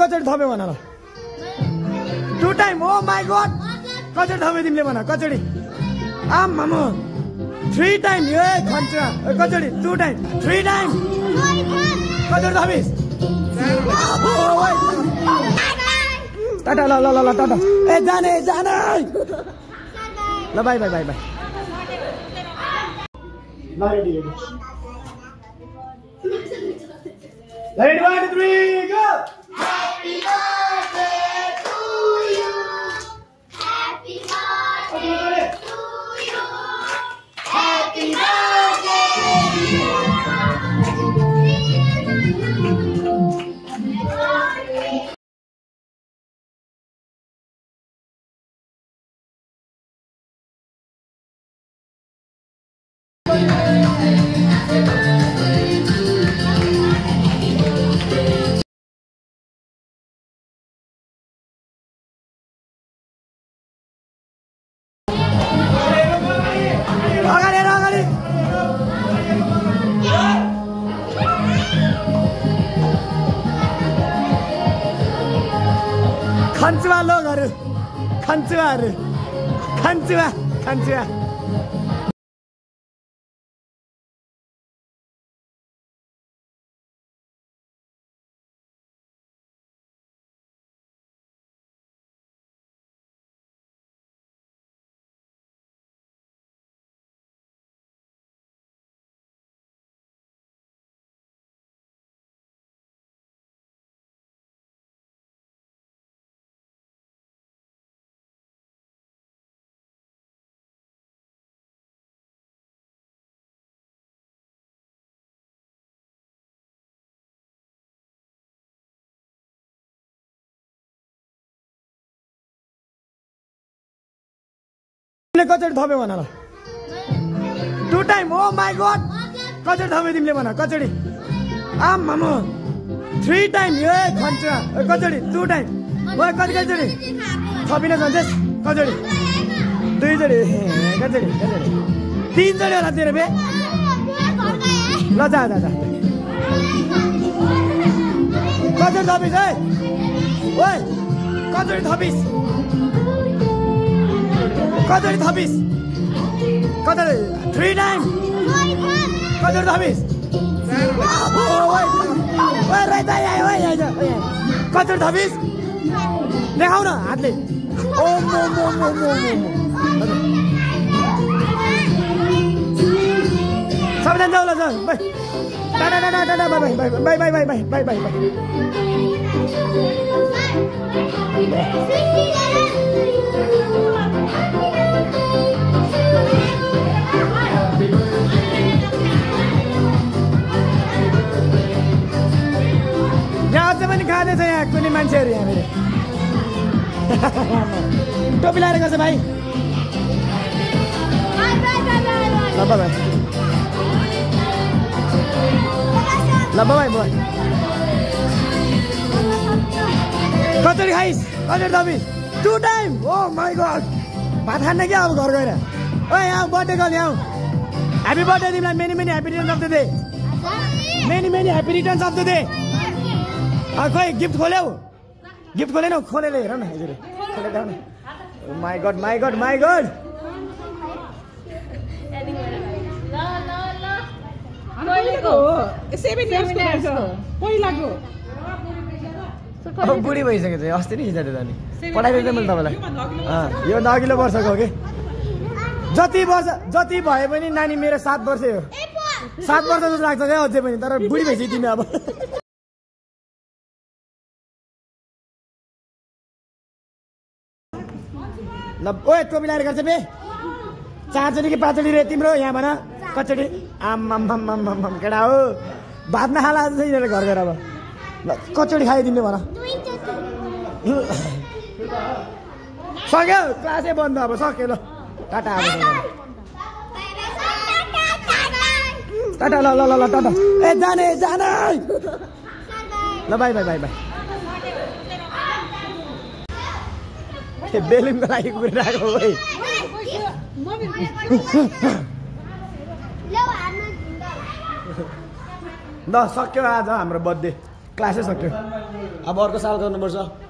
कचोडी थप्यो भन ल 2 time oh my God kachori थप्यो तिमीले भन कचोडी आम्मामा 3 टाइम ए खन्चा कचोडी 2 टाइम 3 टाइम कचोडी थपिस टाटा ल ल ल टाटा ए जाने ल बाई बाई बाई बाई ल ready Ready, 1, 2, 3, go! Happy birthday to you. Happy birthday to you. Happy birthday to you. खन्चुवा लोगहरु खन्चुवाहरु खन्चुवा kachori थप्यो भन ल 2 time oh my God kachori थप्यो तिमीले भन कचोडी आम्मामा 3 टाइम ए खन्चा कचोडी 2 टाइम ओ कचोडी थपिन सन्देश कचोडी 2 जोडी कचोडी 3 जोडी होला तेरो बे ल जा कचोडी थपिस है ओइ कचोडी थपिस कचोडी थपिस कचोडी 3 टाइम कचोडी थपिस कचोडी थपिस देखाउ न हातले ओ सबैजना जाऊ ल टाटा बाई यहाँ अझै पनि खाँदैछ यहाँ कुनै मान्छेहरू यहाँ मेरो टोपी लगाएर गर्छ भाइ ल बाई कचोडी खाइस कचोडी थपिस 2 टाइम ओ माई गॉड भात खान्न क्या अब घर गएर ओ यहाँ बर्थडे गर्नु यहाँ ह्याप्पी बर्थडे तिमीलाई many happy returns of the day many happy returns of the day खोइ गिफ्ट खोल्यौ गिफ्ट खोलेन खोलेर हेर न हजुर खोलेर न माई गॉड बुढी भइसकेको छ अस्ति नै हिजो जाने पठाइदिएको मैले तपाईँलाई यो त अघिल्लो वर्षको हो कि जति भए पनि नानी मेरो 7 वर्षै हो 7 वर्ष जस्तो लाग्छ क्या अझै पनि तर बुढी भइसक्यो तिमी अब ल ओए टोपी लगाएर गर्छ बे 4 जोडी कि 5 जोडी रे तिम्रो यहाँ भन कचोडी आम्माम केटा हो भात नखाला जस्तै घर गएर अब ल कचोडी खायो तिमीले भन सक्यो क्लासै बन्द अब सक्यो ल टाटा अब टाटा ल टाटा ए जाने ल बाई बेलुनको लागि कुरिरहेको है ल सक्यो आज हाम्रो बर्थडे क्लासै सक्यो अब अर्को साल गर्नुपर्छ